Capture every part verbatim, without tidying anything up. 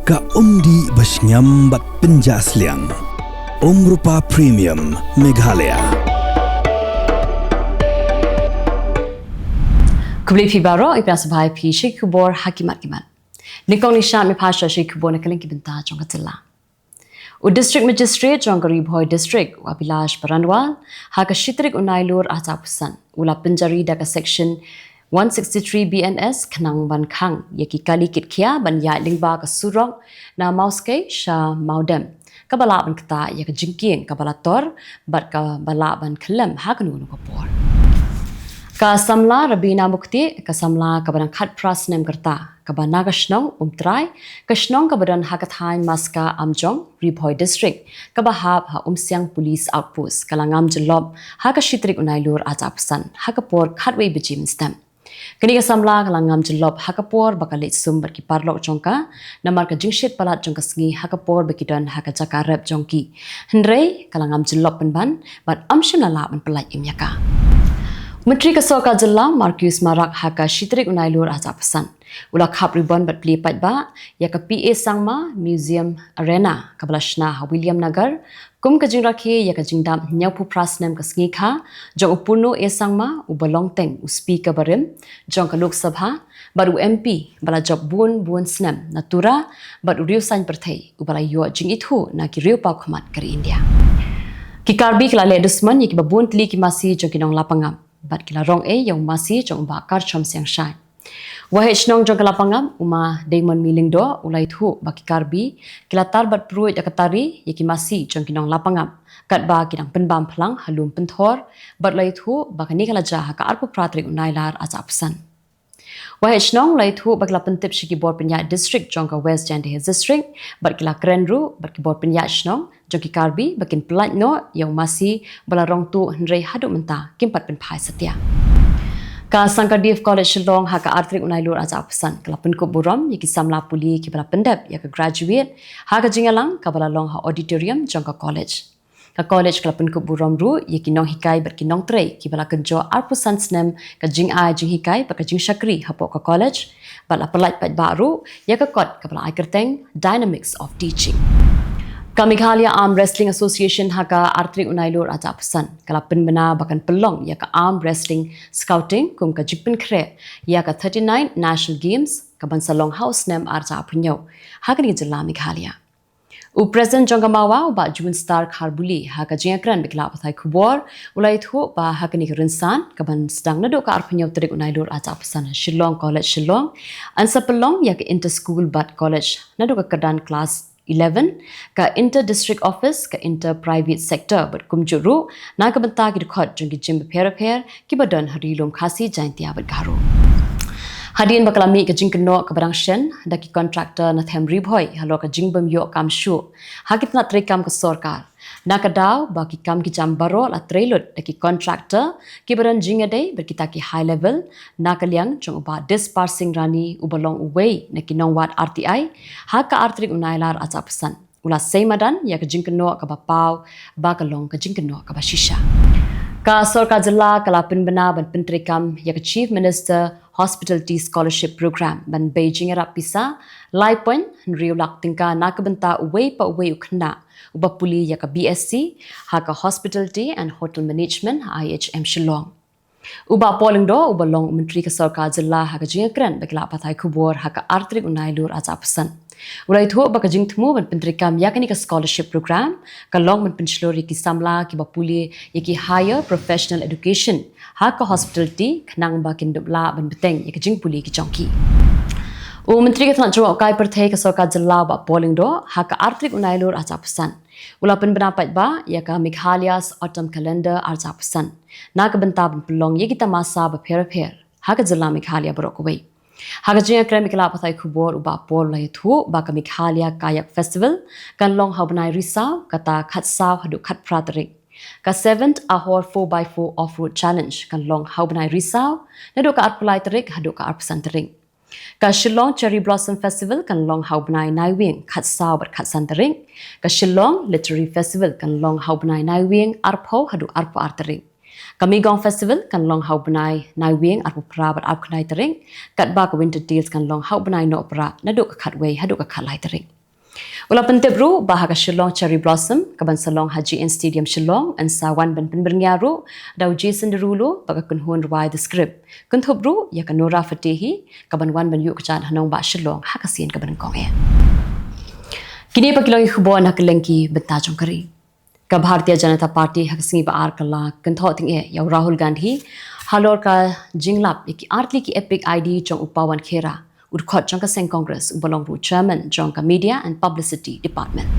Ka umdih ba shngiam bad pynjah sliang. Umrupa Premium Meghalaya. Khublei phi baroh, i pdiang sngewbha ïa phi sha ki khubor ha ki mat ki mat. Nyngkong nyngshap me phai sha ki khubor na ka liang ki bynta jong ka jylla. U District Magistrate jong ka Ri Bhoi District, u Abhilash Baranwal, ha ka shi tarik u Nailur arhajar arphew san, u la pynjari da ka Section one sixty-three B N S khnang ban khang ïa ki kali kit khia ban ïaid lyngba ka surok na Mawskei sha Mawdem, kaba lah ban ktah ïa ka jingkieng kaba la tor bad kaba lah ban khyllem ha kano kano ka por. Ka samla Rabina Mukti, ka samla kaba dang khatphra snem ka rta, kaba na ka shnong Umtrai, ka shnong kaba don ha ka thaiñ Maska Amjong, Ri Bhoi District, kaba hap ha Umsiang Police Outpost, ka la ngam jyllop ha ka shi tarik u Nailur arhajar arphew san ha ka por khatwei baje mynstep. Kane ka samla ka la ngam jyllop ha ka por ba ka leit sum bad ki paralok jong ka namar ka jingshit palat jong ka sngi ha ka por ba ki don ha ka jaka rep jong ki. Hynrei ka la ngam jyllop pynban bad ym shym la lah ban pyllait im ïa ka. Myntri ka Sorkar Jylla Marcuise Marak ha ka shi tarik u Nailur arhajar arphew san u la khap ribon bad plie paidbah ïa ka P A Sangma Museum Arena kaba la shna ha Williamnagar kum ka jingrakhe ïa ka jingdap hynñiewphew phra snem ka sngi kha jong u Purno A Sangma, uba long teng u Speaker barim jong ka Lok Sabha bad u M P ba la jop bun bun snem na Tura bad u riew saiñ pyrthei uba la ïoh jingithuh na ki riew paw khmat ka ri India. Ki Karbi ki la leh dusmon ïa kiba bun tylli ki masi jong ki nong Lapangap bad ki la rong ei ïa u masi jong u Bah Karchom Siangshai. Waheh shnong jong ka Lapangap, u Ma Deimonmi Lyngdoh, u la ïathuh ba ki Karbi ki la tar bad pruid da ka tari ïa ki masi jong ki nong Lapangap katba ki dang pynbam phlang ha lum pynthor, bad la ïathuh ba kane ka la jia ha ka arphew phra tarik u Nailar arhajar arphew san. Waheh shnong u la ïathuh ba ki la pyntip sha ki bor pynïaid district jong ka West Jaintia Hills District bad ki la kren ruh bad ki bor pynïaid shnong jong ki Karbi ba kin pyllait noh ïa u masi ba la rong tuh, hynrei haduh mynta kim pat pynphai satia. Ka Sangkar Dev College Shillong ha ka ar tarik u Nailur arhajar arphew san ka la pynkup burom ïa ki samla pule kiba la pyndep ïa ka graduate ha ka jingïalang kaba la long ha auditorium jong ka college. Ka college ka la pynkup burom ruh ïa ki nonghikai bad ki nongtrei kiba la kynjoh arphew san snem ka jingai jinghikai bad ka jingshakri hapoh ka college, bad la pyllait paidbah ruh ïa ka kot kaba la ai kyrteng Dynamics of Teaching. Ka Meghalaya Arm Wrestling Association ha ka ar tarik u Nailur arhajar arphew san ka la pynbna ba kan pynlong ïa ka Arm Wrestling Scouting kum ka jingpynkhreh ïa ka thirty-ninth National Games kaban sa long ha u snem arhajar arphew hynñiew ha kane ka jylla Meghalaya. U President jong ka MAWA, u Bah Junstar Kharbuli, ha ka jingïakren bad ki lad pathai khubor, u la ïathuh ba ha kane ka rynsan kaban sdang naduh ka arphew hynñiew tarik u Nailur arhajar arphew san ha Shillong College Shillong, yn sa pynlong ïa ka Inter School bad College naduh ka kyrdan klas eleven, ka Inter District Office, ka Inter Private Sector bad kumjuh ruh na ka bynta ki dkhot jong ki gym bapher bapher kiba don ha Ri Lum Khasi, Jaintia bad Garo. Hadien ba ka la mih ka jingkynnoh kaba dang shen da ki contractor na them Ri Bhoi halor ka jingbym ïoh kam shuh ha ki tnat treikam ka sorkar, na ka daw ba ki kam ki jam baroh la trei lut da ki contractor kiba don jingïadei bad kita ki high level, na ka liang jong u Bah Dispar Singh Rani uba long uwei na ki nongwad R T I, ha ka ar tarik u Nailar arhajar arphew san u la sei madan ïa ka jingkynnoh kaba paw ba ka long ka jingkynnoh kaba shisha. Ka sorkar jylla ka la pynbna ban pyntreikam ïa ka Chief Minister Hospitality Scholarship Program ban bei jingïarap pisa lai point hynriew lak tyngka na ka bynta uwei pa uwei u khynnah uba pule ïa ka B S C ha ka Hospitality and Hotel Management, I H M Shillong. U Bah Paul Lyngdoh, uba long u Myntri ka Sorkar Jylla, ha ka jingïakren bad ki lad pathai khubor ha ka ar tarik u Nailur arhajar arphew san, u la ïathuh ba ka jingthmu ban pyntreikam ïa kane ka scholarship program ka long ban pynshlur ïa ki samla kiba pule ïa ki higher professional education ha ka hospitality khnang ba kin dup lah ban bteng ïa ka jingpule ki jong ki. U Myntri ka tnat jngohkai pyrthei ka Sorkar Jylla, u Bah Paul Lyngdoh, ha ka ar tarik u Nailur arhajar arphew san u la pynbna paidbah ïa ka Meghalaya's Autumn Calendar arhajar arphew san na ka bynta ban pynlong ïa ki tamasa bapher bapher ha ka jylla Meghalaya baroh kawei. Ha ka jingïakren bad ki lad pathai khubor, u Bah Paul u la ïathuh ba ka Meghalaya Kayak Festival kan long ha u bnai Risaw, kata khatsaw haduh khatphra tarik. Ka Seventh Ahor four by four Off-Road Challenge kan long ha u bnai Risaw naduh ka arphew lai tarik haduh ka arphew san tarik. Ka Shillong Cherry Blossom Festival kan long ha u bnai Naiwieng khatsaw bad khatsan tarik. Ka Shillong Literary Festival kan long ha u bnai Naiwieng arphew haduh arphew ar tarik. Ka Meigong Festival kan long ha u bnai Naiwieng arphew phra bad arphew khyndai tarik, katba ka Winter Tales kan long ha u bnai Nohprah naduh ka khatwei haduh ka khatlai tarik. U la pyntip ruh ba ha ka Shillong Cherry Blossom, kaban sa long ha G N Stadium Shillong, yn sa wan ban pynbyrngia ruh da u Jason Derulo bad ka kynhun rwai The Script. Kynthup ruh ïa ka Nora Fatehi, kaban wan ban ïuh kjat ha nongbah Shillong ha ka sien kaba nyngkong eh. Kine pat ki long ki khubor na ka lyngkhi bynta jong ka ri. Ka Bharatiya Janata Party ha ka sngi ba ar ka la kynthoh tyngeh ïa u Rahul Gandhi halor ka jinglap ïa ki artylli ki epic ID jong u Pawan Khera, u dkhot jong ka seng Congress uba long ruh chairman jong ka Media and Publicity Department.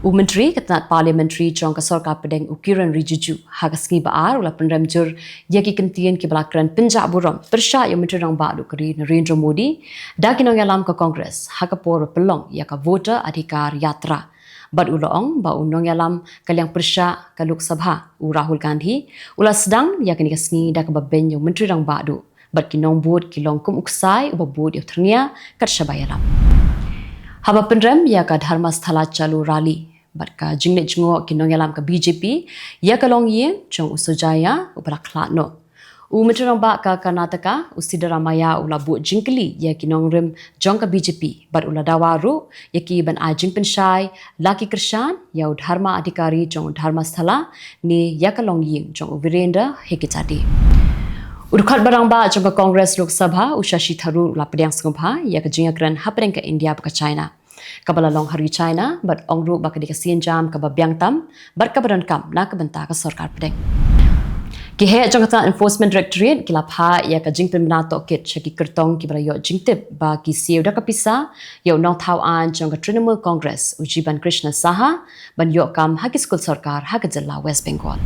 U Myntri ka tnat Parliamentary jong ka Sorkar Pdeng, u Kiren Rijiju, ha ka sngi ba ar u la pynrem jur ïa ki kyntien kiba la kren pynjah burom pyrshah ïa u Myntri Rangbah duh ka ri Narendra Modi da ki nongïalam ka Congress ha ka por ba pynlong ïa ka Voter Adhikar Yatra. Bad u la ong ba u nongïalam ka liang pyrshah ka Lok Sabha, u Rahul Gandhi, u la sdang ïa kane ka sngi da kaba beiñ ïa u Myntri Rangbah duh bad ki nongbud ki long kum u ksai uba bud ïa u thyrnia kat shaba ïalam. Haba pynrem ïa ka Dharmasthala Chalo Rally bad ka jingleit jngoh ki nongïalam ka B J P ïa ka longïing jong u Sojaya uba la khlad noh. U Myntri Rangbah ka Karnataka, u Siddaramaiah, u la buh jingkylli ïa ki nongrim jong ka B J P bad u la dawa ruh ïa ki ban ai jingpynshai la ki kyrshan ïa u Dharma Adhikari jong u Dharmasthala ne ïa ka longïing jong u Virendra Hegde. U dkhot ba rangbah jong ka Congress Lok Sabha, u Shashi Tharoor, u la pdiang sngewbha ïa ka jingïakren hapdeng ka India bad ka China kaba la long ha ri China, bad ong ruh ba ka dei ka sienjam kaba biang tam bad kaba donkam na ka bynta ka Sorkar Pdeng. Ki heh jong ka tnat Enforcement Directorate ki la phah ïa ka jingpynbna tohkit sha ki kyrtong kiba la ïoh jingtip ba ki siew da ka pisa ïa u nongthaw aiñ jong ka Trinamool Congress, u Jeevan Krishna Saha, ban ïoh kam ha ki skul sorkar ha ka jylla West Bengal.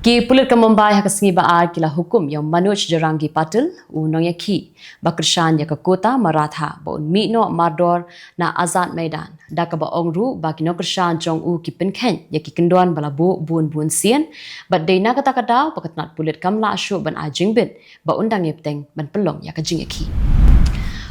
Ki pulit ka Mumbai ha ka sngi ba ar ki la hukum ïa u Manoj Jarangi Patil, u nongïakhih ba kyrshan ïa ka quota Maratha, ba un mih noh mardor na Azad Maidan, da kaba ong ruh ba ki nongkyrshan jong u ki pynkheiñ ïa ki kyndon ba la buh bun bun sien, bad dei na kata ka daw ba ka tnat pulit kam lah shuh ban ai jingbit ba un dang ïapteng ban pynlong ïa ka jingïakhih.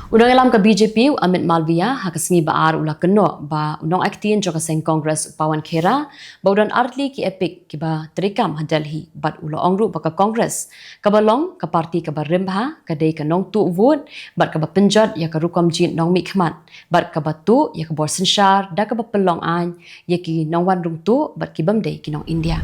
U nongïalam ka B J P, u Amit Malviya, ha ka sngi ba ar u la kynnoh ba u nongai ktien jong ka seng Congress, u Pawan Khera, ba u don artylli ki epic kiba treikam ha Delhi, bad u la ong ruh ba ka Congress, kaba long ka party kaba rim bha, ka dei ka nongtuh vote bad kaba pynjot ïa ka rukom jied nongmihkhmat bad kaba tuh ïa ka bor synshar da kaba pynlong aiñ ïa ki nongwan rung tuh bad ki bym dei ki nong India.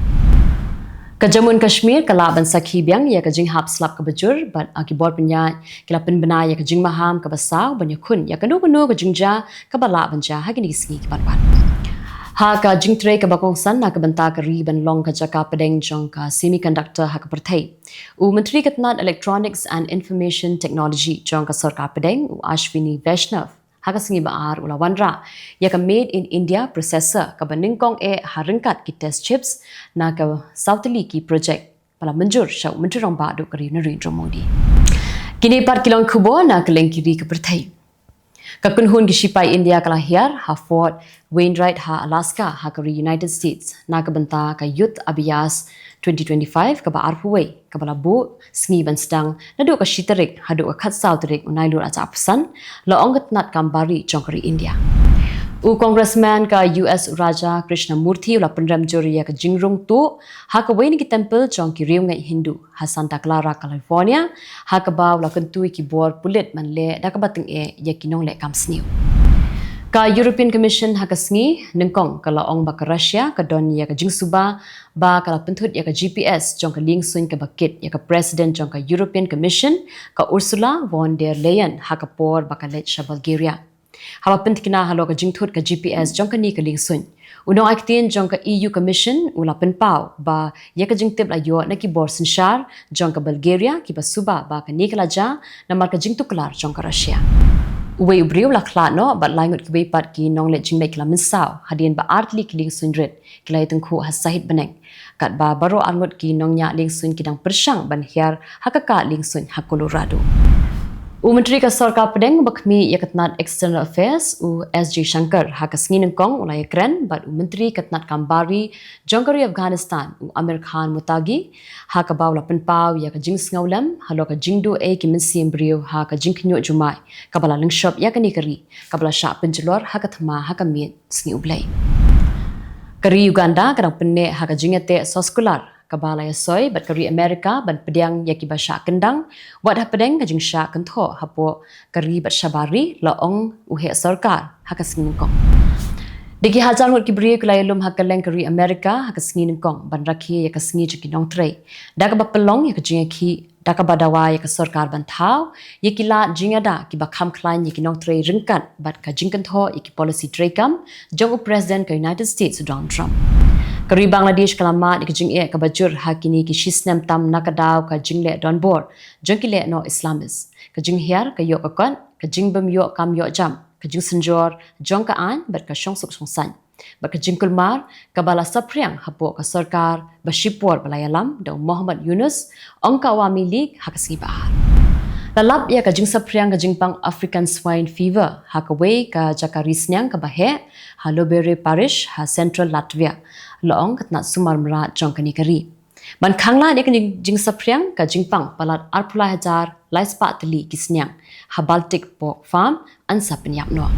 Ka Jammu and Kashmir ka lah ban sakhi biang ïa ka jinghap slap kaba jur bad, ah, ki bor pynïaid ki la pynbna ïa ka jingmaham kaba saw ban ïakhun ïa kano kano ka jingjia kaba lah ban jia ha kine ki sngi kiban wan. Ha ka jingtrei kaba kongsan na ka bynta ka ri ban long ka jaka pdeng jong ka semiconductor ha ka pyrthei, u Myntri ka tnat Electronics and Information Technology jong ka Sorkar Pdeng, u Ashwini Vaishnaw, ha ka sngi ba ar u la wanrah ïa ka Made in India processor kaba nyngkong eh ha ryngkat ki test chips na ka saw tylli ki project ba la mynjur sha u Myntri Rangbah duh ka ri Narendra Modi. Kine pat ki long khubor na ka lyngkhi ri ka pyrthei. Ka kynhun ki shipai India ka la hiar ha Fort Wainwright ha Alaska ha ka ri United States na ka bynta ka Youth Abhyas twenty twenty-five kaba arphew wei, kaba la buh sngi ban sdang naduh ka shi tarik haduh ka khatsaw tarik u Nailur arhajar arphew san, la ong ka tnat kam bar ri jong ka ri India. U Congressman ka U S, u Raja Krishnamurthy, u la pynrem jur ïa ka jingrung tuh ha kawei na ki temple jong ki riewngeit Hindu ha Santa Clara, California, ha kaba u la kyntu ïa ki bor pulit ban leh da kaba tyngeh ïa ki nongleh kam sniew. Ka European Commission ha ka sngi nyngkong ka la ong ba ka Russia ka don ïa ka jingsuba ba ka la pynthut ïa ka G P S jong ka liengsuiñ kaba kit ïa ka President jong ka European Commission, ka Ursula von der Leyen, ha ka por ba ka leit sha Bulgaria. Haba pyntikna halor ka jingthut ka G P S jong kane ka liengsuiñ, u nongai ktien jong ka E U Commission u la pynpaw ba ïa ka jingtip la ïoh na ki bor synshar jong ka Bulgaria kiba suba ba kane ka la jia namar ka jingtuklar jong ka Russia. Uwei u briew la khlad noh bad lai ngut kiwei pat ki nongleit jingleit ki la mynsaw hadien ba artylli ki liengsuiñ rit ki la ïatyngkhuh ha sahit bneng, katba baroh arngut ki nongñiah liengsuiñ ki dang pyrshang ban hiar ha ka kad liengsuiñ ha Colorado. U Myntri ka Sorkar Pdeng uba khmih ïa ka tnat External Affairs, u S Jaishankar, ha ka sngi nyngkong u la ïakren bad u Myntri ka tnat kam bar ri jong ka ri Afghanistan, u Amir Khan Muttaqi, ha kaba u la pynpaw ïa ka jingsngewlem halor ka jingduh ei ki mynsiem briew ha ka jingkhynñiuh jumai kaba la lyngshop ïa kane ka ri, kaba la shah pynjulor ha ka thma ha ka miej Sngi U Blei. Ka ri Uganda ka dang pynneh ha ka jingïateh soskular kaba la ïasoi bad ka ri Amerika ban pdiang ïa kiba shah kyndang wat hapdeng ka jingshah kynthoh hapoh ka ri bad shabar ri, la ong u heh sorkar ha ka sngi nyngkong. Da ki hajar ngut ki briew ki la ïalum ha kylleng ka ri Amerika ha ka sngi nyngkong ban rakhe ïa ka sngi jong ki nongtrei, da kaba pynlong ïa ka jingïakhih da kaba dawa ïa ka sorkar ban thaw ïa ki lad jingïada kiba kham khlaiñ ïa ki nongtrei ryngkat bad ka jingkynthoh ïa ki policy treikam jong u President ka United States u Donald Trump. Ka ri Bangladesh ka la mad ïa ka jingeh kaba jur ha kine ki shisnem tam na ka daw ka jingleh donbor jong ki lehnoh Islamist. Ka jinghiar ka ïoh ka kot, ka jingbym ïoh kam ïoh jam, ka jingsynjor jong ka aiñ bad ka shongsuk shongsaiñ, bad ka jingkulmar kaba la saphriang hapoh ka sorkar ba shipor ba la ïalam da u Muhammad Yunus, ong ka Awami League ha ka sngi ba ar. La lap ïa ka jingsaphriang ka jingpang African Swine Fever ha kawei ka jaka ri sniang kaba heh ha Lobere Parish ha Central Latvia, la ong ka tnat sumar mrad jong kane ka ri. Ban khanglad ïa ka jing-, jingsaphriang ka jingpang, palat arphew lai hajar lai spah tylli ki sniang ha Baltic Pork Farm yn sa pynïap noh.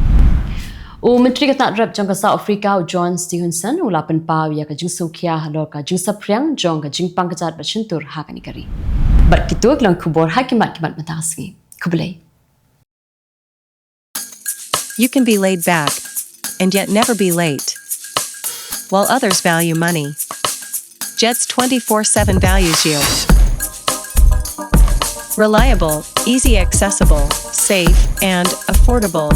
U Myntri ka tnat rep jong ka South Africa u John Steenhuisen u la pynpaw ïa ka jingsngewkhia halor ka jingsaphriang jong ka jingpang kjat bad shyntur ha kane ka ri. Bad kito ki long khubor ha ki mat ki mat mynta ka sngi. Khublei. You can be laid back and yet never be late. While others value money, Jets twenty-four seven values you. Reliable, easy accessible, safe, and affordable.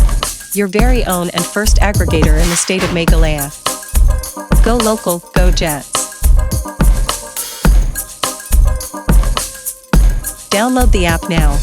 Your very own and first aggregator in the state of Meghalaya. Go local, go Jets. Download the app now.